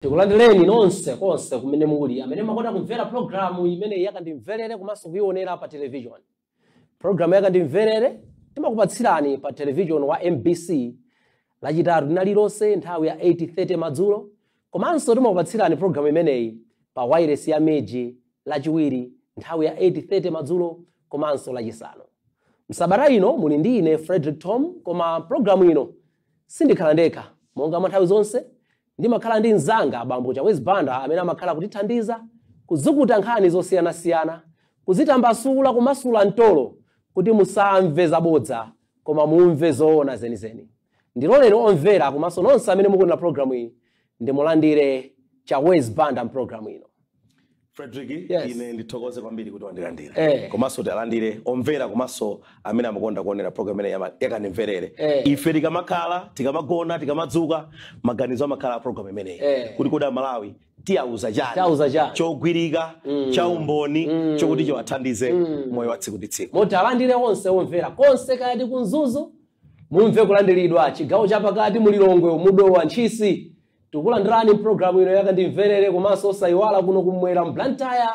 Tikulandireni nonse konse kumene muli, amene makonda kumvera programu imene Yakandimverere komanso kuionera pa television. Programu Yakandimverere timakupatsirani pa television wa MBC Lachitatu lililonse nthawi ya 8:30 madzulo, komanso timakupatsirani programu imeneyi pa wireless ya MIJ Lachiwiri nthawi ya 8:30 madzulo komanso Lachisanu. Msabata ino muli ndi ine Frederick Tom, koma programu ino sindikhala ndekha. Monga mwa nthawi zonse, ndimakhala ndi mnzanga bambo Chawezi Banda amene amakhala kutithandiza kuzukuta nkhani zosiyanasiyana, kuzitambasula, kumasula mtolo kuti musamve zabodza koma mumve zoona zenizeni. Ndiloleni omvera komanso nonse amene mukuonera programu iyi, ndimulandire Chawezi Banda mpulogalamu ino. Frederick, Yes. ine ndithokoze kwambiri kuti wandilandira, komanso tialandire omvera komanso amene amakonda kuonera program imene Yakandimverere. Ife tikamakhala, tikamagona, tikamadzuka, maganizo amakhala a program imeneyi, kuti kodi Amalawi tiyauza chani? Tiyauza chani? Chogwirika, chaumboni, chokuti chiwathandize moyo wa tsiku ndi tsiku. Moti alandire onse omvera konse, kaya ndi ku Mzuzu, mumve kulandiridwa, chigawo chapakati, mulilongwe, mudowa, Ntchisi, tikulandirani mpulogalamu ino Yakandimverere, komanso osayiwala kuno kumwera mBlantyre,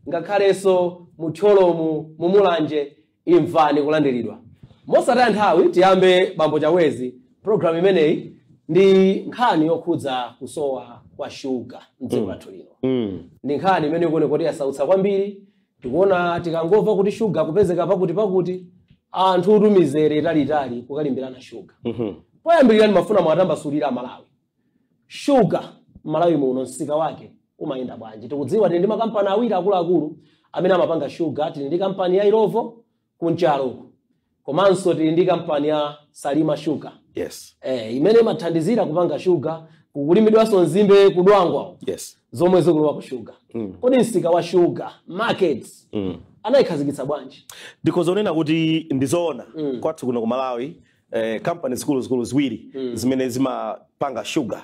ngakhalenso muThyolomu, mumulanje, imvani kulandiridwa. Mosataya nthawi, tiyambe bambo Chawezi pulogalamu imeneyi ndi nkhani yokhudza kusowa kwa shuga mdziko lathu lino. Ndi nkhani imene ikuoneka kuti yasautsa kwambiri. Tikuona tikangomva kuti shuga kupezeka pakuti pakuti, anthu utumizere italiitali kukalimbirana shuga. Poyambirira ndimafuna mwatambasulira Malawi, shuga m'Malawi muno msika wake umayenda bwanji? Tikudziwa tili ndi makampani awiri akuluakulu amene amapanga shuga. Tili ndi kampani ya Illovo kunchaloku, komanso tili ndi kampani ya Salima Shuga imene imathandizira kupanga shuga. Kukulimidwanso nzimbe kudwangwa, zomwe zikulowa ku shuga. Kodi msika wa shuga, markets, anayikhazikitsa bwanji? Ndikhoza kunena kuti ndizoona, kwathu kuno ku Malawi, kampani zikuluzikulu ziwiri zimene zimapanga sugar,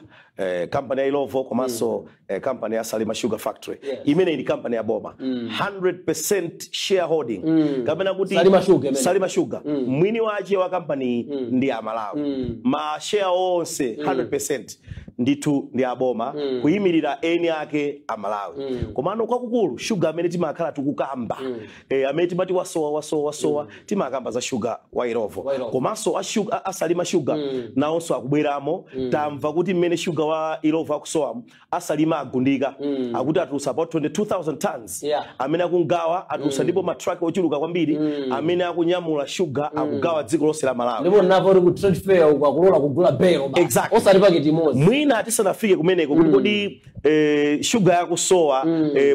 kampani ya Illovo komanso kampani ya Salima Sugar Factory, imene ili kampani ya boma, 100% shareholding, kapena kuti Salima Sugar imene. Salima Sugar, mwini wache wa kampani ndi Amalawi. Ma share onse 100% ndithu ndi aboma, kuyimirira eni ake Amalawi. Komano kwakukulu shuga amene timakhala tikukamba, amene timati wasowa, wasowa, wasowa, timakamba za shuga wa Illovo. Wa Illovo. Komanso asalima shuga nawonso akubweramo. Tamva kuti mmene shuga wa Illovo akusowamo, asalima agundika, akuti atulusa about 22,000 tons amene akungawa atulusa, ndipo matraki ochuluka kwambiri amene akunyamula shuga akugawa dziko lonse la Malawi. Ndipo napo uli ku trade fair uku akulola kugula belo basi, osati paketi imodzi. Mwina tisanafike kumeneko kuti kodi shuga yakusowa,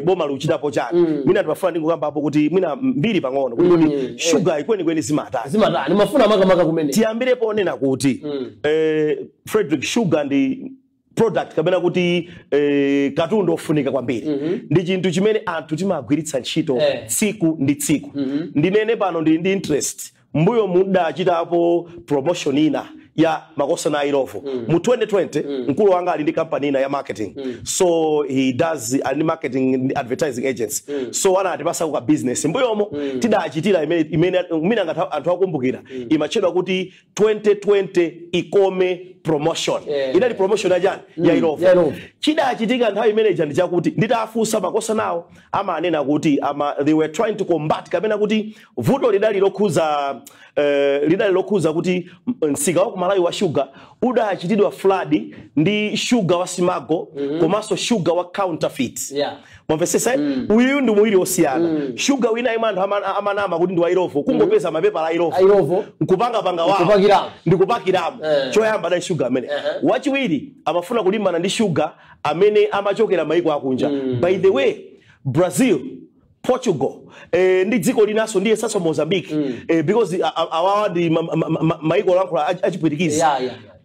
boma likuchitapo chani, mwina timafuna ndingokambapo kuti mwina mbiri pang'ono kuti kodi shuga ikwenikweni zimatani? Zimatani? Mafuna makamaka kumene. Tiyambire ponena kuti, Frederick, sugar ndi product kapena kuti katundu ofunika kwambiri. Ndi chinthu chimene anthu timagwiritsa ntchito tsiku ndi tsiku. Ndinene pano ndili ndi interest, mbuyo mudachitapo promotion ina ya makosana a Illovo mu 2020. Mkulu wanga ali ndi company ina ya marketing, so he does, ali ndi marketing and advertising agency, so anatipasa ka business mbuyomo. Tidachitira imene anthu akumbukira, imatchedwa kuti 2020 Ikome Promotion. Inali promotion yachani? Ya Illovo. Ya Illovo. Chidachitika nthawi imeneja ndi chakuti nditafunsa makosanawo, amanena kuti they were trying to combat, kapena kuti vuto lidali lokhuza kuti msika wa ku Malawi wa shuga udachitidwa flood ndi shuga wa smuggle komanso shuga wa counterfeit. Mwamvesesa? Uyu ndi muwiri osiyana. Shuga wina imwe anthu amanama kuti ndi wa Illovo, kungopeza mapepala a Illovo, A Illovo. nkupangapanga wawo, Nkupakiramo. ndikupakiramo. Choyamba dali shuga amene. Wachiwiri, amafuna kulimbana ndi shuga amene amachokera maiko akunja. By the way, Brazil, Portugal, ndi dziko linanso ndiye saso Mozambique, because awawa ndi maiko olankhula achipwitikizi,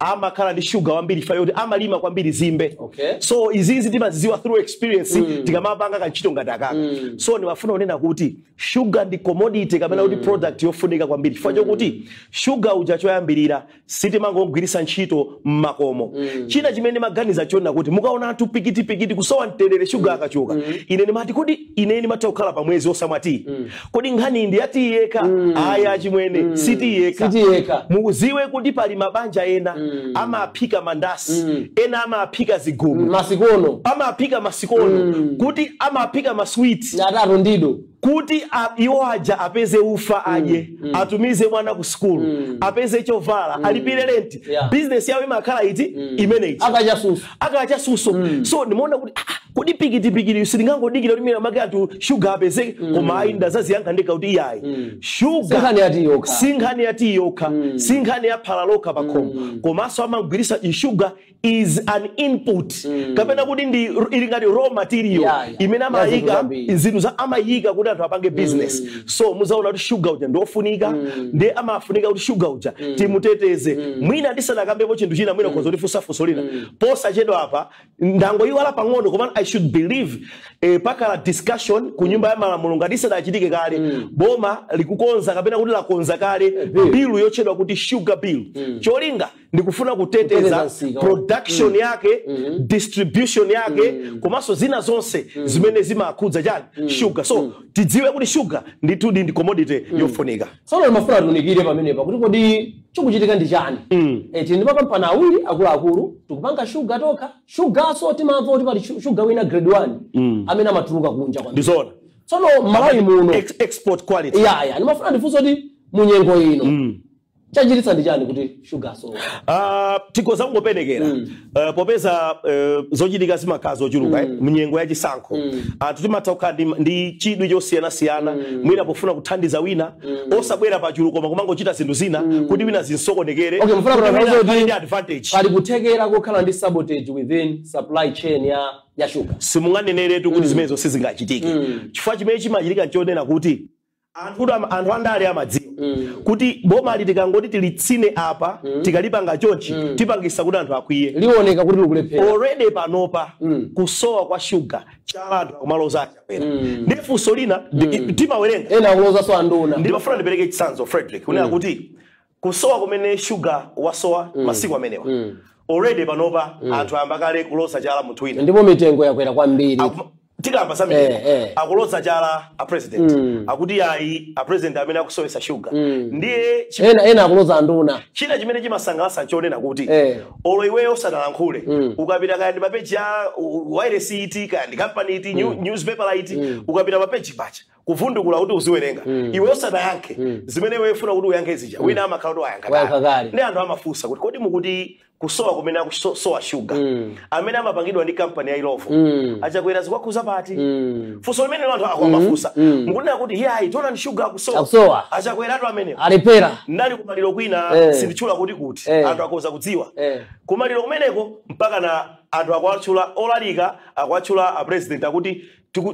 amakhala ndi shuga wambiri fa yoti amalima kwambiri zimbe. So izizi timaziziwa through experience tikamapanga kantchito ngati akaka. So ndimafuna kunena kuti shuga ndi commodity kapena kuti product yofunika kwambiri, chifukwa chokuti shuga uja choyambirira sitimangogwiritsa ntchito mmakomo. China chimene ndimaganiza chonena kuti mukaona anthu pikitipikiti kusowa mtendere shuga akachoka, ine ndimati kodi ine ndimatha kukhala pamwezi osamwa tii? Kodi nkhani ndi yatiyekha? Aya chimwene, sitiyekha. Sitiyekha. Mukuziwe kuti pali mabanja ena Amaphika mandasi, ena amaphika zigumu, masikono, amaphika masikono, kuti amaphika maswiti atatu ndido, kuti iwo aja apeze ufa adye, atumize mwana ku sukulu, apeze chovala, alipire renti. Business yawo imakhala iti imeneyi. Akachasusu. Akachasuso. So ndimaona kuti kodi pikitipikiti silingangodikira kuti mina make anthu shuga apezeke? Koma ayi, ndazaziyankha ndekha kuti iyayi, shuga Sinkhani yati yokha. Sinkhani yati yokha, sinkhani ya phala lokha pakhomo, komanso amagwirisa shuga is an input, kapena kuti ndi ili ngati raw material imene Ya zinthu amayika zambiri. Zinthu za amayika kuti anthu apange business. So muzaona kuti shuga uja ndiofunika, ndi amafunika kuti shuga uja timuteteze. Mwina ndisanakambepo chinthu china, mwina khoza kutifunsa funso lina posachedwa apa, ndangoyiwala pang'ono, koma I should believe pakala discussion ku Nyumba ya Malamulo ngati isanachitike kale. Boma likukonza kapena kuti lakonza kale bill yotchedwa kuti sugar bill. Cholinga ndikufuna kuteteza kuteteza msika. Production yake, distribution yake, komanso zina zonse zimene zimakhudza chani? Sugar. So tidziwe kuti sugar ndithudi ndi commodity yofunika. Tsono limafuna tiunikire pamenepa kuti kodi chikuchitika ndi chani? Tili ndi makampani awiri akuluakulu, tikupanga shuga tokha. Shugaso timamva kuti pali shuga wina grade 1 amene amatuluka kunja kwambiri. Ndizoona. Tsono m'Malawi muno Export quality. Ya, ndimafuna ndifunse kuti munyengo ino chachititsa ndi chani kuti shugaso? Tikhoza kungopenekera, popeza zochitika zimakhala zochuluka, mnyengo ya chisankho anthu timatha kukhala ndi chidwi chosiyanasiyana, mwina pofuna kuthandiza wina, osabwera pachulu koma kumangochita zinthu zina kuti wina zinsokonekere, Okay, mfuna kuti wina kutanthauza akhale kuti ndi advantage. Pali kuthekera kokhala ndi sabotage within supply chain ya shuga? Simunganeneretu kuti zimenezo sizingachitike, chifukwa chimene chimachitika nchonena kuti anthu andale amadziwa kuti boma ali tikangoti tilitsine apa, tikalipanga chonchi, tipangisa kuti anthu akwiye. Liwoneka kuti likulephera. Already panopa kusowa kwa shuga, chala anthu akumaloza achakwera. Ndi funso lina timawerenga. Ena akulozanso anduna. Ndimafuna ndipereke chitsanzo, Frederick, kunena kuti kusowa kumene shuga wasowa masiku amenewa, already panopa anthu ayamba kale kuloza chala munthu wina. Ndipo mitengo yakwera kwambiri. Tikamba za mitengo, akuloza chala a president, akuti ayi, a president amene akusowesa shuga. Ndiye Ena akuloza anduna. China chimene chimasangalatsa nchonena kuti olo iweyo osanalankhule, ukapita kaya ndi mapeji a wireless iti, kaya ndi company iti, newspaper iti, ukapita mapeji pacha kuvundukula kuti uziwerenga, iwe osanayankhe zimene iwe ufuna kuti uyankhe zija, wina amakhala kuti wayankha Wayankha kale. kale. Ndi anthu amafunsa kuti kodi mukuti kusowa kumene akusowa shuga amene amapangidwa ndi kampani ya Illovo, achakwera zikwakhuza pati? Funso limene anthu akuamafunsa, mukunena kuti hiyayi, tiona ni shuga akusowa, Akusowa. Achakweratu amenewo. Alephera. Ndali kumaliro kwina, sinditchula kuti anthu akhoza kudziwa. Kumaliro kumeneko mpaka na anthu akuatchula olalika, akuatchula a president, akuti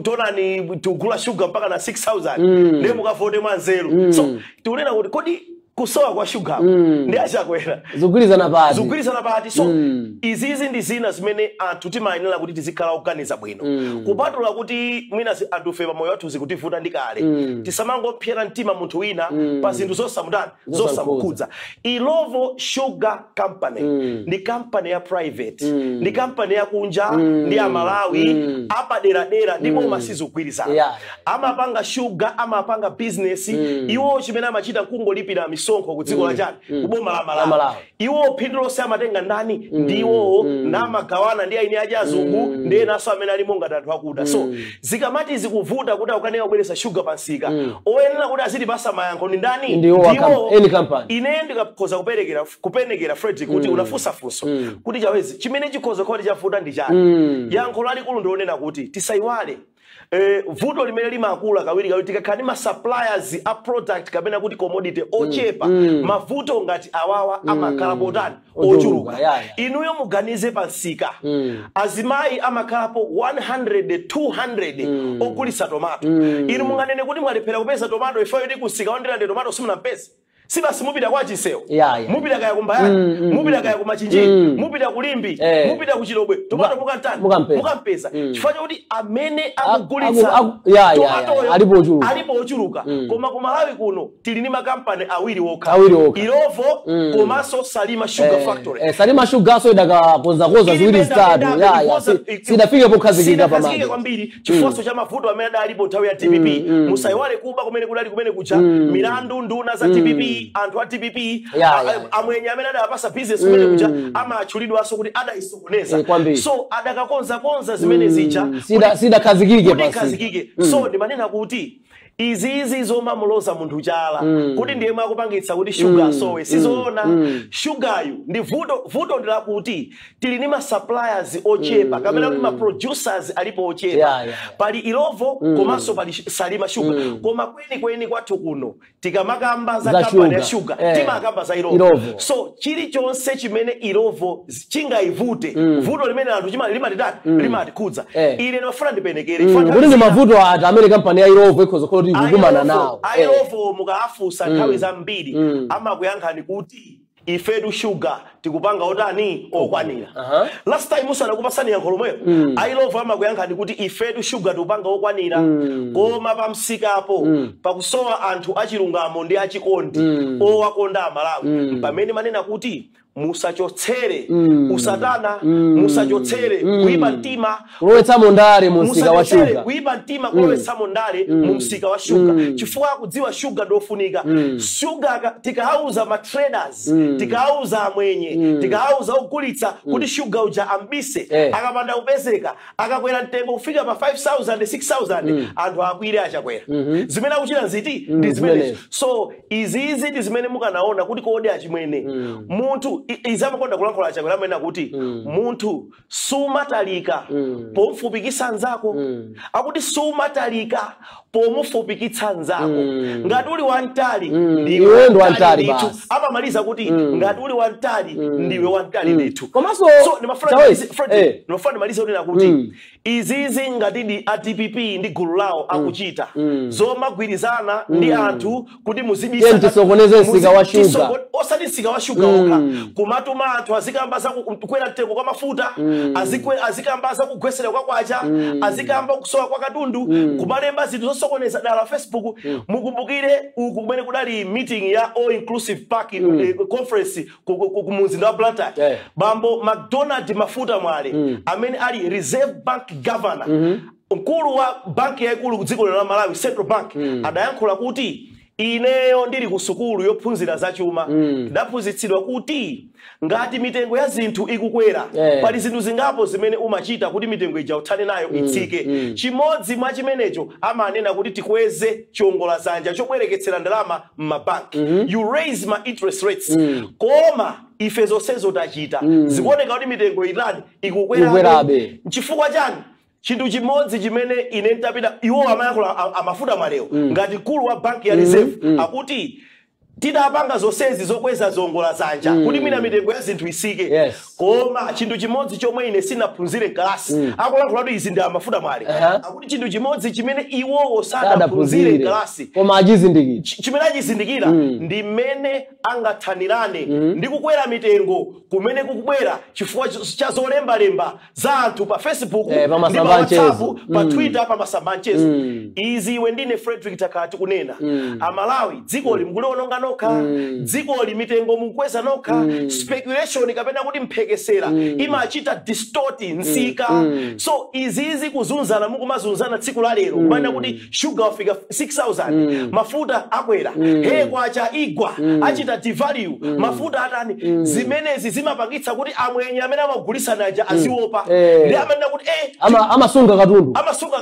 tionani tikugula shuga mpaka na 6000, ndiye mukavote mwanzeru. So tikunena kuti kodi kusowa kwa shuga ndi achakwera zikugwirizana pati? Zikugwirizana pati? So izizi ndi zina zimene anthu timayenera kuti tizikhala kuganiza bwino, kupatula kuti mwina anthufe pamoyo wathu zikutivuta ndi kale, tisamangopsera mtima munthu wina pa zinthu zosamutani, zosamukhudza. Illovo Sugar Company ndi kampani ya private, ndi kampani yakunja ndi amalawi apaderadera, ndipo masizikugwirizana. Amapanga shuga, amapanga business. Iwo chimene amachita kungolipira misonkho ku dziko la chani, kuboma la Malawi. Malawi. Iwo phindu lonse amatenga ndani? Ndiwowo, namagawana ndi aini aja azungu ndi enanso amene alimo ngati anthu akuda. So zikamati zikuvuta kuti akukanika kubweretsa shuga pansika, oyenera kuti azitipasa mayankho ndi ndani? Ndiwo Ndiwo. Eni company. Ine ndikakhoza kupenekera, Frederick, kuti unafunsa funso kuti chawezi chimene chikhoza kuti chavuta ndi chani. Yankho lalikulu ndionena kuti tisayiwale vuto limene limakula kawiri kawiri tikakhala ndi ma suppliers a product kapena kuti commodity ochepa, mavuto ngati awawa amakhala potani? Ochuluka. Ochuluka. Ya. Inuyo muganize pansika, azimayi amakhalapo 100, 200 ogulitsa tomato. Inu munganene kuti mwalephera kupeza tomato ifeyo kuti kusika wandirande tomato simunampeze, sibasi mupita kwa Chisewu, Ya. mupita kaya kumbayani, mupita kaya kumachinjiri, mupita kulimbi, mupita kuchilobwe, tomato mukantani? Mukampeza. Mukampeza, chifukwa chakuti amene akugulitsa Ya, tomatoyo alipo ochuluka. Alipo ochuluka. Koma ku Malawi kuno tili ndi makampani awiri okha. Awiri okha. Illovo komanso Salima Sugar Factory. Salima Sugar so idakakonzakonza ziwiri zitatu, ya, sidafike pokhazikika Sinakhazikike pamake. kwambiri chifukwa cha mavuto amene adalipo nthawi ya DPP. Musayiwale kuba kumene kudali kumene kucha, milandu, nduna za DPP. Ndi anthu a DPP, amwenye amene adapasa business kumene kuja amatchulidwanso kuti adayisokoneza. Kwambiri. So adakakonzakonza zimene zija Sidakhazikike kuti pasi. Ikhazikike. So ndimanena kuti iziizi zomamuloza munthu chala kuti ndiye mwakupangitsa kuti shuga asowe sizoona. Shugayu ndi vuto, vuto ndi lakuti tili ndi ma suppliers ochepa kapena kuti ma producers alipo ochepa. Pali Illovo komanso pali Salima Sugar, koma kwenikweni kwathu kuno tikamakamba za Za kampani ya sugar. shuga timakamba za Illovo. Illovo. So chilichonse chimene Illovo chingayivute, vuto limene anthu limatitani, limatikhudza. Ine ndimafuna ndipenekere. Kuti ndi mavuto ati amene kampani ya Illovo ikhoza kuti ikukumana nawo? A Illovo mukaafunsa nthawi zambiri amakuyankhani kuti ifetu shuga tikupanga otani, okwanira. Last time usanakupasani yankho lomweyo, a Illovo amakuyankhani kuti ifetu shuga tikupanga okwanira, koma pamsikapo pakusowa anthu achilungamo ndi achikondi owakonda Amalawi. Pamene manena kuti musachotsere usatana, musachotsere kuyipa mtima, kulowetsamo ndale mu msika wa musachotsere shuga, kuyipa mtima, kulowetsamo ndale mu msika wa shuga, chifukwa akudziwa shuga ndofunika. Shuga tikauza ma traders, tikauza amwenye, tikauza ogulitsa kuti shuga uja ambise, akapanda kupezeka, akakwera mtengo kufika pa 5000 6000, anthu akwire achakwera. Zimene akuchita nziti ndi zimenezo. Zimenezo. So izizi ndi zimene mukanaona kuti kodi achimwene munthu izi amakonda kulankhula achakwera, amene akuti munthu sumatalika pomufupikitsa nzako. Akuti sumatalika pomufupikitsa nzako. Ngati uli wamtali, ndiwe Iwe ndi wamtali ndithu. basi. Amamaliza kuti ngati uli wamtali, ndiwe wamtali ndithu. Komanso, So ndimafuna Chawezi, Fred, ndimafuna ndimalize kunena kuti izizi ngati ndi a DPP ndi gulu lawo akuchita zomagwirizana ndi anthu kuti muzibisa, Tiye tisokoneze msika wa shuga. Osati msika wa shuga okha, kumatuma anthu azikamba za kukwera mtengo kwa mafuta, azikamba za kugwesera kwa kwacha, azikamba kusowa kwa katundu, kumalemba zinthu zosokoneza dala Facebook. Mukumbukire uku kumene kudali meeting ya All Inclusive Park Conference ku mzinda wa Blantyre, bambo McDonald Mafuta Mwale amene ali Reserve Bank governor, mkulu wa banki yayikulu ku dziko lino la Malawi, Central Bank, adayankhula kuti ineyo ndili ku sukulu yophunzira zachuma ndaphunzitsidwa kuti ngati mitengo ya zinthu ikukwera, pali zinthu zingapo zimene umachita kuti mitengo ija uthane nayo, itsike. Chimodzi mwa chimenecho amanena kuti tikweze chiwongoladzanja chobwereketsera ndalama m'mabanki, you raise ma interest rates. Koma ife zonsezo tachita, zikuoneka kuti mitengo itani, ikukwerabe. Ikukwerabe. Nchifukwa chani? Chinthu chimodzi chimene ine ntapita, iwo amayankhula amafuta Mwalewo ngati mkulu wa banki ya Reserve, akuti tidapanga zonsezi zokweza ziwongoladzanja kuti mwina mitengo ya zinthu isike, koma chinthu chimodzi chomwe ine sinaphunzire mkalasi, akulankhula kuti izi ndi amafuta Mwale, akuti chinthu chimodzi chimene iwowo sadaphunzire sadaphunzire mkalasi, koma achizindikira, chimene achizindikira ndi mmene angathanirane ndi kukwera mitengo kumene kukubwera chifukwa cha zolembalemba za anthu pa Facebook pa ndi pa masamba WhatsApp, anchezo. pa Twitter, pa masamba anchezo. Izi iwe ndine Frederick takati kunena, Amalawi, dzikoli mukuliononga nokha. Dzikoli mitengo mukukweza nokha. Speculation kapena kuti mphekesera imachita distort msika. So izizi kuzunzana mukumazunzana tsiku la lero, kumanena kuti sugar wafika 6000, mafuta akwera, he kwacha igwa, achita devalue, mafuta atani, zimenezi zimapangitsa kuti amwenye amene amagulitsana aja aziopa ndi amanena kuti Amasunga katundu, amasunga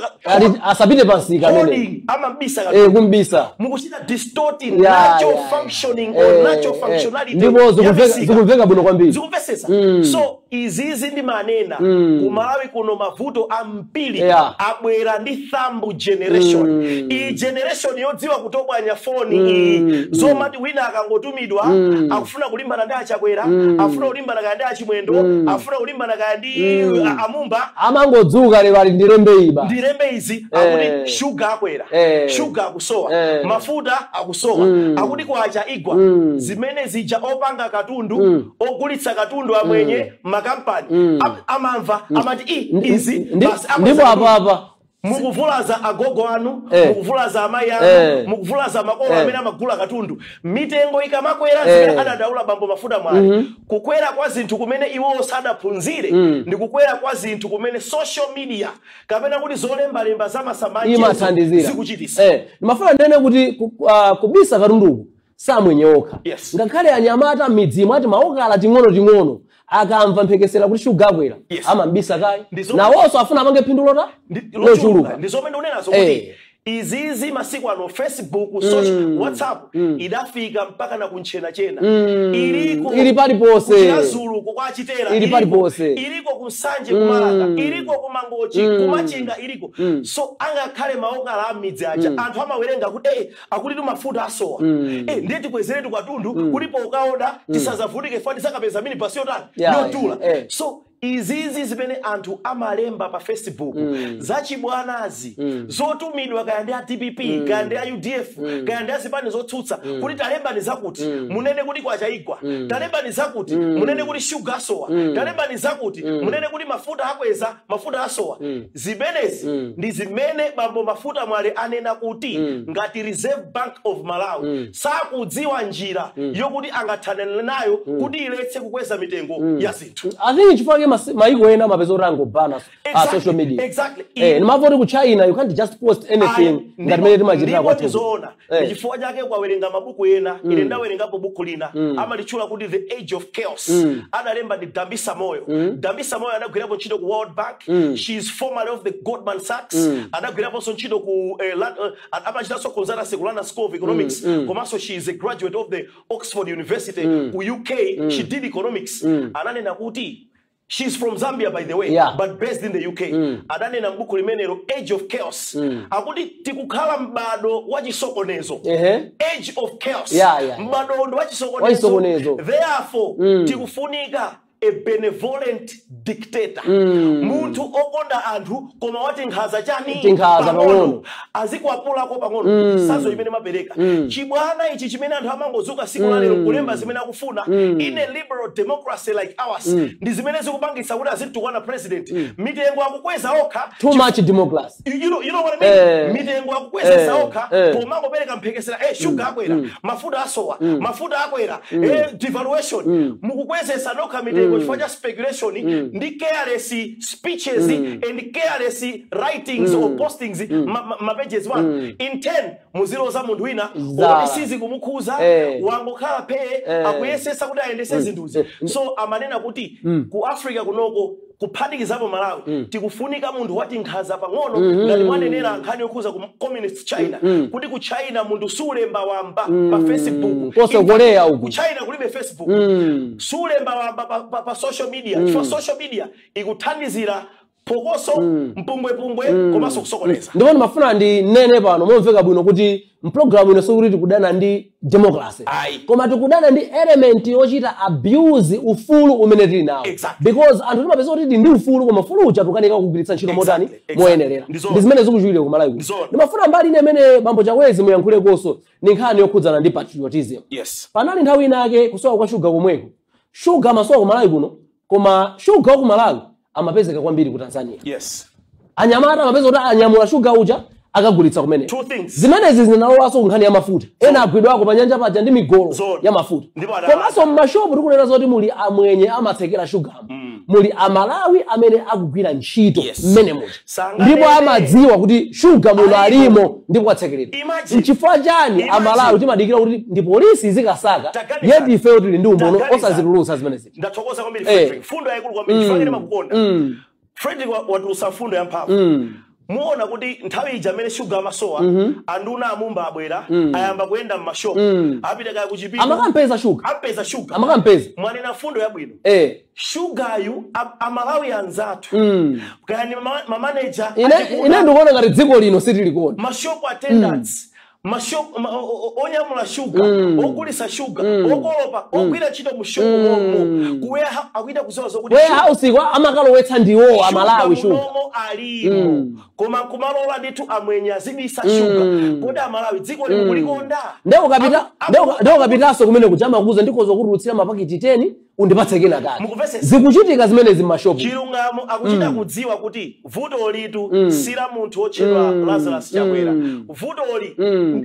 asapite pansika amene holding, amabisa katundu. Kumbisa. Mukuchita distorting natural functioning or natural functionality Ndipo ya misika. Zikumveka bwino kwambiri. Zikumvesesa. So izizi ndimanena, ku Malawi kuno mavuto ambiri abwera ndi thumb generation. Iyi generation yodziwa kutobwanya foni iyi, zomati wina akangotumidwa akufuna kulimbana ndi achakwera, afuna kulimbana kaya ndi achimwendo, afuna kulimbana kaya ndi amumba. Amangodzuka lero ali ndilembe iba. Ndilembe izi, akuti shuga akwera, shuga akusowa, mafuta akusowa, akuti kwacha igwa. Zimene zija opanga katundu, ogulitsa katundu, amwenye, makampani amamva, amati i izi basi akweza Ndipo katundu. apapa Mukuvulaza agogo anu, mukuvulaza amayi anu, mukuvulaza makolo amene amagula katundu. Mitengo ikamakwera, zimene adadandaula bambo Mafuta Mwale, kukwera kwa zinthu kumene iwowo sadaphunzire ndi kukwera kwa zinthu kumene social media kapena kuti zolembalemba za masamba imathandizira zikuchitisa. Ndimafuna ndinene kuti kubisa katunduku Samwenye okha. Ngakhale anyamata m'midzimu ati maokala ting'ono-ting'ono akamva mphekesera kuti shuga akwera, amambisa kayi. Nawonso afuna apange phindu lota lochuluka. Ndizomwe ndikunenazo kuti izizi masiku ano Facebook, social, WhatsApp idafika mpaka na kunchenachena. Iliko ili paliponse. Kuchiradzulu, kwachitera. Ili paliponse. Iliko kumsanje, kumalaka iliko, kumangochi, kumachinga iliko. So angakhale maokala amidzi aja, anthu amawerenga kuti akuti mafuta asowa, ndiye tikwezeretu katundu kuti pokaoda tisazavutike, fa tisakapeza minibasi yotani yodula. So izizi zimene anthu amalemba pa Facebook zachibwanazi, zotumidwa kaya ndi a DPP, kaya ndi a UDF, kaya ndi azipani zotsutsa, kuti talembani zakuti, munene kuti kwachaigwa, talembani zakuti, munene kuti shuga asowa, talembani zakuti, munene kuti mafuta akweza, mafuta asowa, zimenezi ndi zimene bambo Mafuta Mwale anena kuti ngati Reserve Bank of Malawi sakudziwa njira yokuti angathane nayo kuti iletse kukweza mitengo ya zinthu. I think chifukwa ke maiko ena amapeza kuti angobana social media. Ndimamva ku China you can't just post anything ngati mene timachitira Ndipo kwathu. Ndizoona. Chifukwa chake kwawerenga mabuku ena, ine ndawerengapo buku lina amalitchula kuti The Age of Chaos, analemba ndi Dambisa Moyo. Dambisa Moyo anagwirapo ntchito ku World Bank. She is formerly of the Goldman Sachs. Anagwiraponso ntchito ku amachitanso consultancy ku London School of Economics, komanso she is a graduate of the Oxford University ku UK. She did economics. Ananena kuti, she's from Zambia, by the way, but based in the UK. Adanena mbuku limenelo, Age of Chaos, akuti tikukhala m'bado wa chisokonezo. Age of Chaos. M'bado ndi wachisokonezo. Wachisokonezo. Therefore tikufunika a benevolent dictator, munthu okonda anthu koma wati nkhaza chani? Tinkhaza pang'ono. Azikwapulako pang'ono. Sazo imene mapereka chibwana ichi chimene anthu amangozuka siku la lero kulemba zimene akufuna in a liberal democracy like ours, ndi zimene zikupangitsa kuti azitukwana president. Mitengo akukweza okha. Too much democracy. You know what I mean? Mitengo akukweza okha pomangopereka mphekesera, sugar akwera, mafuta asowa, mafuta akwera, devaluation. Mukukwezesa nokha mitengo chifukwa cha speculation ndi careless speeches and careless writings or postings ma pages one in 10 muziloza munthu wina oti sizi kumukhuza, wangokhala phe, akuyesesa kuti ayendese zinthuzi. So amanena kuti ku Africa kunoko, kuphatikizapo Malawi, tikufunika munthu wati nkhaza pang'ono, ngati mwanenera nkhani yokhuza ku communist China, kuti ku China munthu sulemba wamba pa Facebook. Konse Korea uku. Ku China kulibe Facebook. Sulemba wamba pa social media, chifukwa social media ikuthandizira phokoso, mpungwepungwe komanso kusokoneza. Ndipo ndimafuna ndinene pano momveka bwino kuti mpulogalamu ino sikuti tikudana ndi democracy, Ayi. koma tikudana ndi element yochita abuse ufulu umene tili nawo, because anthu timapeza kuti tili ndi ufulu, koma ufulu uja tukanika kugwiritsa ntchito motani? Moyenerera. Ndizoona. Ndi zimene zikuchitika kumalawi kuno. Ndizoona. Ndimafuna mbali ine imene bambo Chakwezi muyankhulekonso ndi nkhani yokhudzana ndi patriotism. Panali nthawi inake kusowa kwa shuga komweko. Shuga amasowa ku Malawi kuno, koma shuga wa ku Malawi amapezeka kwambiri ku Tanzania. Anyamata amapeza kuti anyamula shuga uja akagulitsa kumene. Two things. Zimenezi zinalowanso ku nkhani ya mafuta. Ena agwidwako pa nyanja paja ndi migolo Zona. ya mafuta. Ndipo Komanso mmashopu tikunena zoti muli amwenye amatsekera shugamo, muli Amalawi amene akugwira ntchito mmene muja, Sanganene. ndipo amadziwa kuti shuga muno Alimo. alimo ndipo atsekeredwa. Imagine. Nchifukwa chani Imagine. Amalawi timadikira kuti ndi polisi izikasaka, Taganizani. yet ifeyo tili ndi umbono Taganizani. osazitulutsa zimenezi? Ndathokoza kwambiri, Frederick. Fundo yayikulu kwambiri, chifukwa chene makukonda Frederick. Watulutsa fundo yamphamvu. Muona kuti nthawi ija amene shuga amasowa, anduna amumba abwera, ayamba kuyenda mmashopu, apita kaya kuchipinda, Amakampeza shuga. Apeza shuga. Amakampeza. Mwanena fundo yabwino. Shugayu Amalawi anzathu, kaya ni mamaneja Ine ine ndikuona ngati dziko lino sitilikona. Mashop attendants, mashop onyamula shuga, ogulisa shuga, okolopa, ogwira ntchito mu shopu mommo, kuweha akuita kuziwa zokuti Warehouse kwa amakalowetsa ndiwo Amalawi shuga. Munomo alimo, koma kumalola ndithu amwenye azibisa shuga. Kodi Amalawi dziko lino kulikonda? Nde ukapitanso kumene kuja amakuza ndikoza kutulutsira mapakiti 10, undipatse kena kake. Mukumvetsetsa? Zikuchitika zimenezi m'mashopu. Chilungamo, akuchita kudziwa kuti vuto litu si la munthu otchedwa Lazarus Chakwera. Vutoli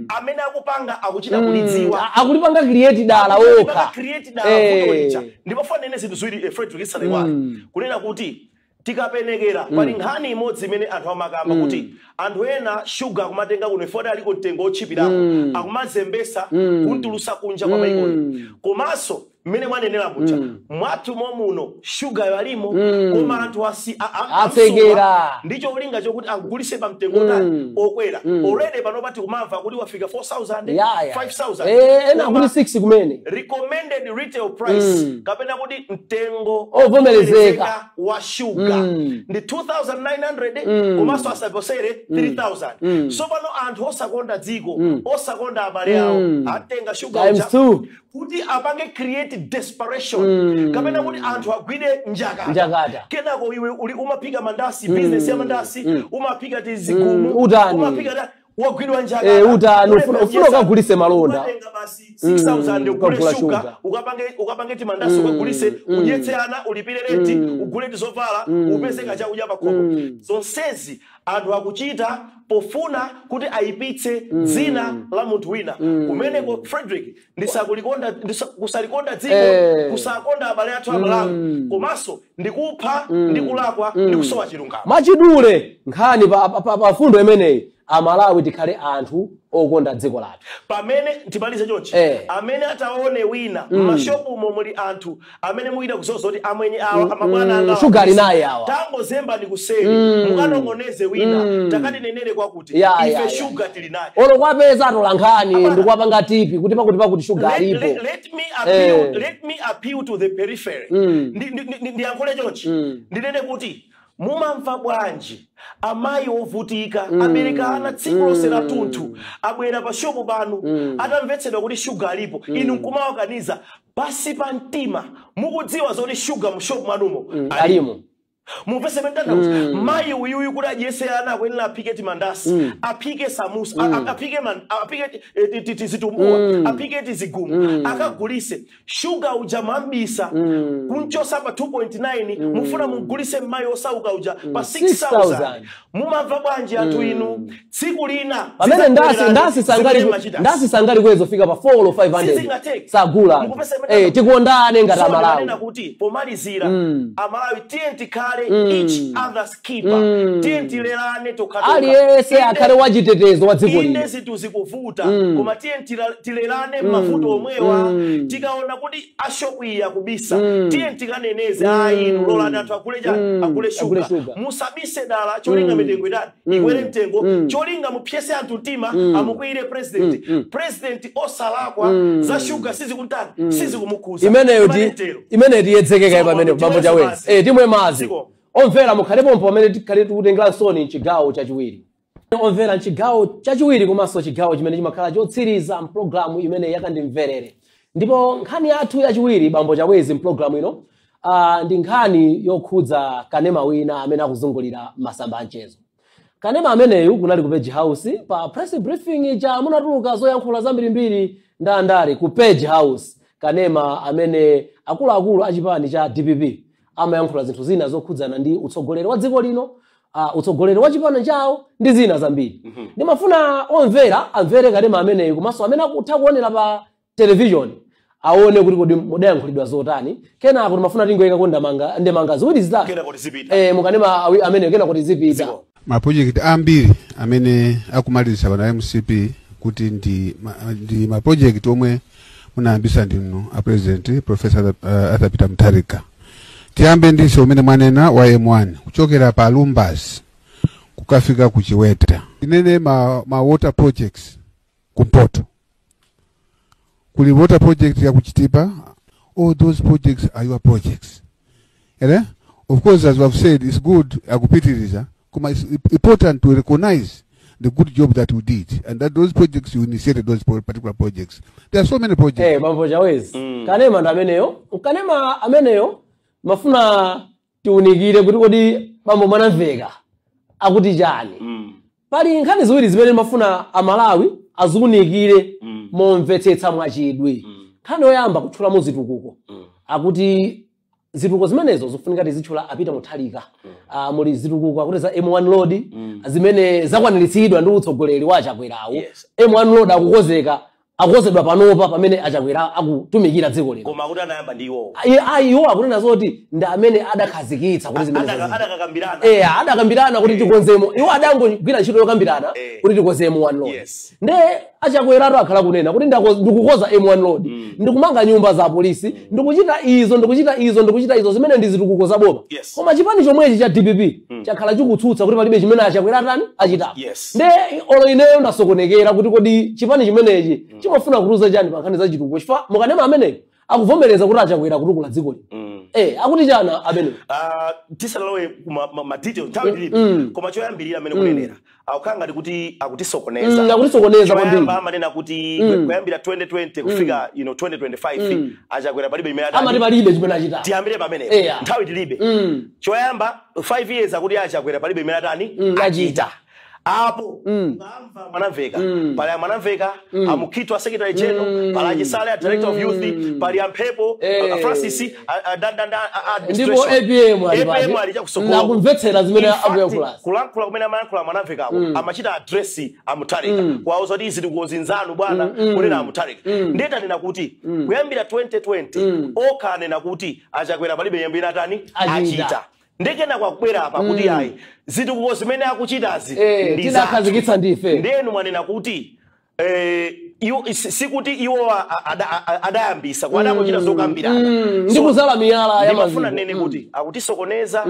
amene akupanga akuchita kulidziwa. Akulipanga create dala okha. Create dala vuto lija. Ndipo fanene zinthu ziwiri, Frederick, isanaiwale kunena kuti Tikapenekera, pali nkhani imodzi imene anthu amakamba kuti anthu ena shuga akumatenga kuno ifoti aliko mtengo otchipirako, akumazembesa kuntulusa kunja kwa maikoni. Komanso mmene mwanenera muja, mwathu momuno shugayo alimo, koma anthu asi Atsekera. Ndicho linga chokuti agulise pa mtengo otani? Okwera. Already panopa tikumamva kuti wafika 4000, 5000. Ena Koma akuti 6 kumene. Recommended retail price, kapena kuti mtengo ovomerezeka wa shuga ndi 2900, komanso asaposere 3000. So pano anthu osakonda dziko, osakonda abale awo, atenga shuga Times uja two. kuti apange create desperation, kapena kuti anthu agwire njakata. Njakata. Kenako iwe uli umaphika mandasi, business ya mandasi, umaphika tizigumu, Utani? Umaphika wagwidwa njakata. Utani? Ufuna ukagulise malonda. Ukatenga basi 6000 ugule Ukagula shuga, shuga. ukapange timandasi, ukagulise, udyetse ana, ulipire renti, ugule tizovala, upeze kachakudya pakhomo. Zonsezi anthu akuchita pofuna kuti ayipitse dzina la munthu wina. Kumeneko, Frederick, ndisakulikonda kusalikonda dziko, kusakonda abale athu Amalawi, komanso ndikupha, ndikulakwa, ndikusowa chilungamo. Mwachidule, nkhani pa fundo imeneyi, Amalawi tikhale anthu okonda dziko lathu. Pamene timalize chonchi, amene ataone wina m'mashopumo muli anthu amene muyita kuzoza kuti amwenye awa, amabwana anga awa, Shuga ali naye awa. Tangozemba ndi kuseri, mukanong'oneze wina, takatinenere kwakuti ife shuga tili naye. Olo kwapeza atola nkhani ndikuwapanga tip kuti pakuti pakuti shuga alipo. Let me appeal, let me appeal to the periphery. Ndiyankhule chonchi, ndinene kuti mumamva bwanji amayi ovutika abereka ana tsiku lonse la tunthu abwera pa shopu panu atamvetsedwa kuti shuga alipo, inu nkumawakaniza pasi pa mtima mukudziwa zoti shuga mu shopu mwanumo alimo? Mumvese mtanthauza, mayi uyuyu kuti adyese ana akuyenera aphike timandasi, aphike samusa, aphike tizitumbuwa, aphike tizigumu, akagulise. Shuga uja mwambisa kunchosa pa 2.9, mufuna mugulise mayi osauka uja pa 6000. 6,000. Mumamva bwanji anthu inu? Tsiku lina Pamene ndasi zidzakuwerani ndasi sangali zimene machitasi. Ndasi sangali kwezofika pa 4 or 500. Sizingateke. Sagula. Mukupesa imene Tikondane ngati So, Amalawi. ndimanena kuti pomalizira, Amalawi, tiye tikhale each other's keeper, tiye tilerane tokhatokha. Aliyense akhale wachitetezo wa dziko Inde lino. zinthu zikuvuta, koma tiye tilerane mavuto omwewa. Tikaona kuti ashopu iyi akubisa, tiye tikaneneze, ayi inu, lolani anthu agule chani? Agule Agule shuga. shuga. Musabise dala cholinga mitengo itani? Ikwere mtengo, cholinga mupyese anthu mtima, amukwiyire president. President osalakwa, za shuga sizikuntani, sizikumukhuza. Imeneyo ti Imanetero. imeneyo tiyedzekeka So, pamene timwe bambo Chawezi. madzi. Timwe madzi. Ziko. Omvera, mukhale pompo pamene tikhale tikutengera nsoni mchigawo chachiwiri. Omvera, mchigawo chachiwiri komanso chigawo chimene chimakhala chotsiriza mpulogalamu imene yakandimverere, ndipo nkhani yathu yachiwiri, bambo Chawezi, mpulogalamu ino ndi nkhani yokhudza kanema wina amene akuzungulira masamba amchezo. Kanema ameneyu kunali ku Page House pa press briefing cha munatuluka zoyankhula zambirimbiri ndi andale ku Page House. Kanema amene akuluakulu achipani cha DPP amayankhula zinthu zina zokhudzana ndi utsogoleri wa dziko lino, utsogoleri wa chipani chawo ndi zina zambiri. Ndimafuna omvera amvere kanema ameneyu, komanso amene akutha kuonera pa television aone kuti kodi mudayankhulidwa zotani. Kenako timafuna tingoyikako ndemanga ziwiri zitatu Kena kuti zipita. Mukanema ameneyo, kena kuti zipita. Mapurojekiti ambiri amene akumaliza pano MCP kuti ndi mapurojekiti omwe munayambisa ndinu a President, Professor Arthur Peter Mutharika. Tiyambe ndinso umene mwanena wa M1 kuchokera pa Lumbadzi kukafika ku Chiweta. Inene ma water projects kumpoto, kuli water project ya kuchitipa. All those projects are your projects. Ere? Of course, as we have said, it's good akupitiriza, koma it's important to recognize the good job that we did and that those projects, you initiated those particular projects. There are so many projects. Bambo Chawezi, kanema ndi ameneyo. Kanema ameneyo mafuna tiunikire kuti kodi bambo Mwanamveka akuti chani? Pali nkhani ziwiri zimene mafuna Amalawi aziunikire momvetsetsa mwachidwi. Nkhani yoyamba, kutchulamo zitukuko, akuti zitukuko zimenezo zikufunika tizitchula a Peter Mutharika. Muli zitukuko akuti za M1 Road zimene zakwaniritsidwa ndi utsogoleri wa Chakwerawo. M1 Road akukonzeka, Akukonzedwa panopa pamene Achakwera akutumikira dziko lino. Koma akuti anayamba ndi iwowo. Ayi, iwo akunena zoti ndi amene adakhazikitsa kuti zimene Adakakambirana. Adakambirana kuti tikonzemo. Iwo adangogwira ntchito yokambirana kuti tikonze M1 road. Nde Achakweratu akhala kunena kuti ndikukoza M1 road, ndikumanga nyumba za polisi, ndikuchita izo, ndikuchita izo, ndikuchita izo, zimene ndi zitukuko za boma. Koma chipani chomwechi cha DPP chakhala chikutsutsa kuti palibe chimene Achakwera tani achitapo. Nde olo ineyo ndasokonekera kuti kodi chipani chimenechi chimafuna kutiuza chani pa nkhani za chitukuko, chifukwa mukanema ameneyo akuvomereza kuti Achakwera kutukula dziko lino. Akuti chana ameneyo? Ah, tisanalowe kuma ma detail, nthawi tilibe, koma choyambirira amene kunenera akukhala ngati kuti akutisokoneza. Akutisokoneza kwambiri. Choyamba amanena kuti kuyambira 2020 kufika 2025 Achakwera palibe imene Amati palibe chimene achita. Tiyambire pamenepo. Nthawi tilibe. Choyamba, 5 years akuti Achakwera palibe imene atani Achita. Apo ngamva Mwanamveka, pali Amwanamveka, Amukhito a secretary general, pali Achisale a director of youth, pali Amphepo Francis Ndipo APM ali APM pati. ali chakusogolo. Nakumvetsera zimene In fact, akuyankhulazi. Kulankhula kumene amayankhula Mwanamvekako, amachita address Amutharika kuwauza kuti izi tikuzinzanu bwana, kunena Amutharika. Ndiye tanena kuti kuyambira 2020 okha anena kuti Achakwera palibe yembe inatani Achita. Achita. Ndekena kwakubwera apa kuti ayi, zitukuko zimene akuchitazi ndi Tidakhazikitsa ndife. Ndenu mwanena kuti iwo sikuti iwo adayambisa kwa adakuchita zokambirana. Ndi kuzala miyala ya Ndimafuna maziko. nene kuti akutisokoneza,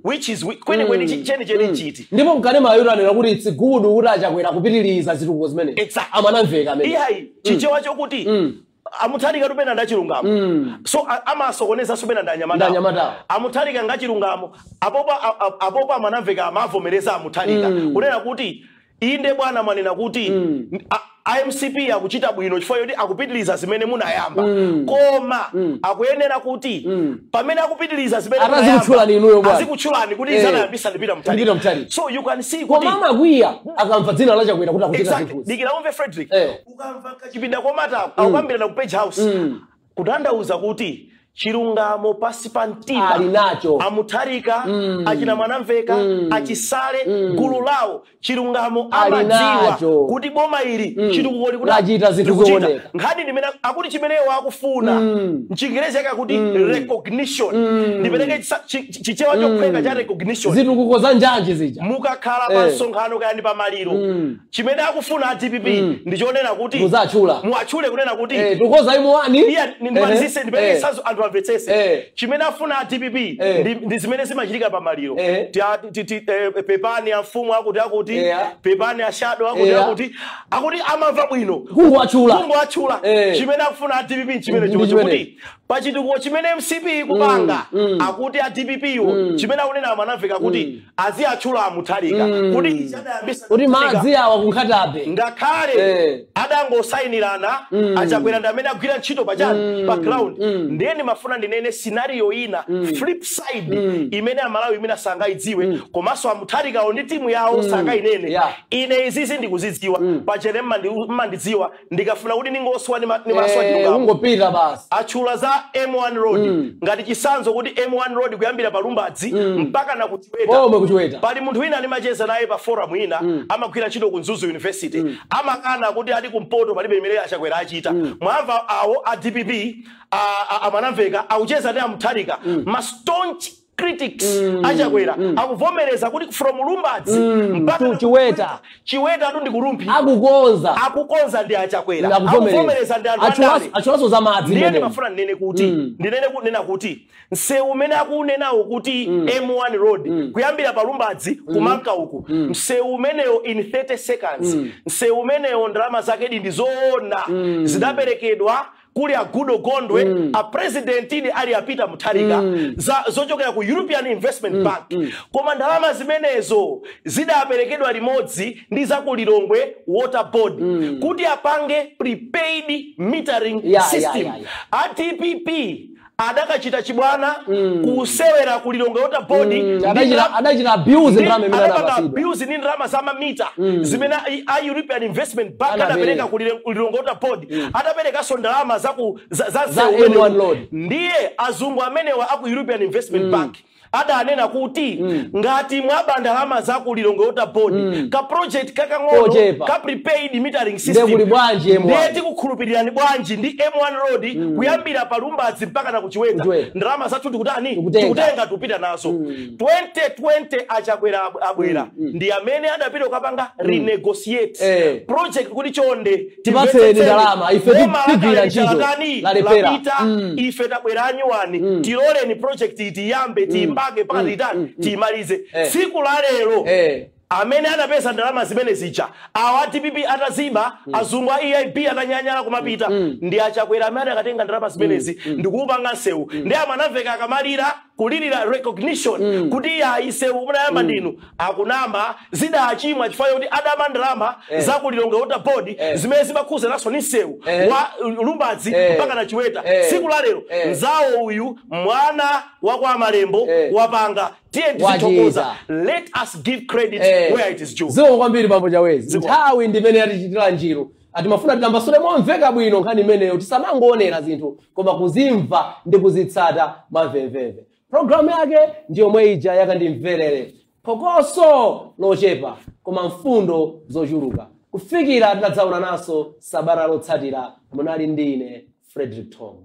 which is kwenikweni chenicheni chiti? Ndipo mkanema ayo anena kuti it's good kuti Achakwera kupitiriza zitukuko zimene Amanamveka amene. Iyayi, Chichewa chokuti Amutharika tupena ndachilungamo, so amasokonezanso pena Ndanyamatawo. Amutharika ngachilungamo. Apopa apopa Amanamveka amavomereza Amutharika kunena kuti inde bwana, mwanena kuti IMCP akuchita bwino chifukwa choti akupitiliza zimene munayamba, koma akuyenera kuti pamene akupitiliza zimene Atazikutchulani inuyo bwana. Azikutchulani kuti zanayambisa ndipita Ndipita Mutharika. Mutharika. So you can see kuti Koma amakwiya akamva dzina la Chakwera kuti akuchita zinthuzi. Dikira umve, Frederick. Ukamva kachipinda komata akukambirana ku Page House, kutanthauza kuti chilungamo pasi pa mtima Ali nacho. Amutharika, achina Mwanamveka, Achisale, gulu lawo, chilungamo Ali amadziwa nacho. kuti boma ili chitukuko likuti Lachita zinthu likuchita. zooneka. Nkhani ndimene akuti chimeneyo akufuna mchingerezi yake akuti recognition. Ndipereke Chichewa chophweka cha recognition. Zitukuko za njanji zija. Mukakhala pa msonkhano kaya ndi pamaliro, chimene akufuna a DPP ndichonena kuti Muzatchula. Muwatchule kunena kuti Tikukoza M1. Iya, ndimalizise, ndipereke chitsanzo anthu amvetsese. Chimene afuna a DPP ndi zimene zimachitika pamaliro. Pepani a mfumu akuti akuti, pepani a shadow akuti akuti akuti, amamva bwino Kungowatchula. Kungowatchula. Chimene akufuna a DPP chimene Ndi chomwe chimene. kuti pachitukuko chimene MCP ikupanga, akuti a DPP wo chimene akunena Amanamveka kuti aziyatchula Amutharika kuti ichi adayambisa Kuti Mutharika. madzi awa kunkhatabe. Ngakhale adangosayinirana, Achakwera ndi amene agwira ntchito pachani pa ground. Ndiye ndimafuna ndinene scenario ina, flip side, imene Amalawi imene sangayidziwe, komanso Amutharikawo ndi timu yawo sangayinene. Ine izizi ndikuzidziwa pachene mmandidziwa, ndikafuna kuti ningoswa nimaswa chilungamo. Kungopita basi. Atchula za M1 road ngati chitsanzo kuti M1 road kuyambira pa Lumbadzi mpaka na kuchiweta. Pomwe kuchiweta. Pali munthu wina ndimacheza naye pa forum ina, amagwira ntchito ku Mzuzu University, amakana kuti ali kumpoto palibe imene Achakwera achita. Mwamva awo a DPP Amanamveka akucheza ndi Amutharika, ma staunch critics Achakwera, akuvomereza kuti from Lumbadzi mpaka To Chiweta. Chiweta tu ndi kuRumphi. Akukonza. Akukonza ndi Achakwera. Akuvomereza. Akuvomereza ndi anthu andale. Atchulaso za madzi Ndiye imeneyo. ndimafuna ndinene kuti ndinene kunena kuti msewu umene akuunenawo kuti M1 road kuyambira pa Lumbadzi kumanka uku, msewu umenewo in 30 seconds, msewu umenewo ndalama zake ndi zoona zidaperekedwa kuli a Goodall Gondwe, a president idi ali a Peter Mutharika, zochokera ku European Investment Bank. Koma ndalama zimenezo zidaperekedwa limodzi ndi za ku Lilongwe Water Board kuti apange prepaid metering system. A DPP adakachita chibwana kusewera ku Lilongwe Water Board Adachita abuse ndalama imene adapanga anapasidwa. abuse ndi ndalama za mamita zimene a European Investment Bank Anapereka. adapereka ku Lilongwe Water Board. Adaperekanso ndalama za ku za Za msewu umenewu. M1 road. Ndiye azungu amenewa aku European Investment Bank Adanena kuti ngati mwaba ndalama za ku Lilongwe Water Board, ka project kakang'ono Kochepa. ka prepaid metering Ndiye system, kuli bwanji M1? Ndiye tikukhulupirirani bwanji ndi M1 road kuyambira pa Lumbadzi mpaka na kuchiweta? Kuchiweta. Ndalama zathu tikutani? Tikutenga. Tikutenga, tupita nazo. 2020 achakwera abwera, ndi amene adapita kukapanga renegotiate project kuti chonde, Tipatseni timvetsetseni. ndalama, ife Boma tigwira lakale ntchito. latani, Lalephera. lapita, ife tabwera anyuwani, tiloleni project tiyambe, tiyimbake mpaka titani, tiyimalize. Tsiku la lero amene anapeza ndalama zimene zija, awa DPP ataziba, azungu a EIB atanyanyala kumapita, ndi achakwera amene akatenga ndalama zimenezi ndikuupanga nsewu. Ndi amanamveka akamalira kulirira recognition kuti iya, nsewu munayamba ndinu. Akunama, zidachimwa chifukwa choti adama ndalama za ku Lilongwe Water Board zimene zimakhuza naso ni nsewu wa Lumbadzi mpaka na Chiweta. Tsiku la lero mzawo uyu, mwana wa kwa Malembo, wapanga. Tiye tizithokoza. Wachita. Let us give credit where it is due. Zikomo kwambiri, bambo Chawezi. Zikomo. Nthawi ndimene yatichitira njiru. Atimafuna titambasule momveka bwino nkhani imeneyo, tisamangoonera zinthu koma kuzimva ndi kuzitsata mamvemvemve. Programu yake ndi yomwe ija yakandimverere, phokoso lochepa koma mfundo zochuluka. Kufikira titadzaonananso sabata lotsatira, munali ndine Frederick Tom.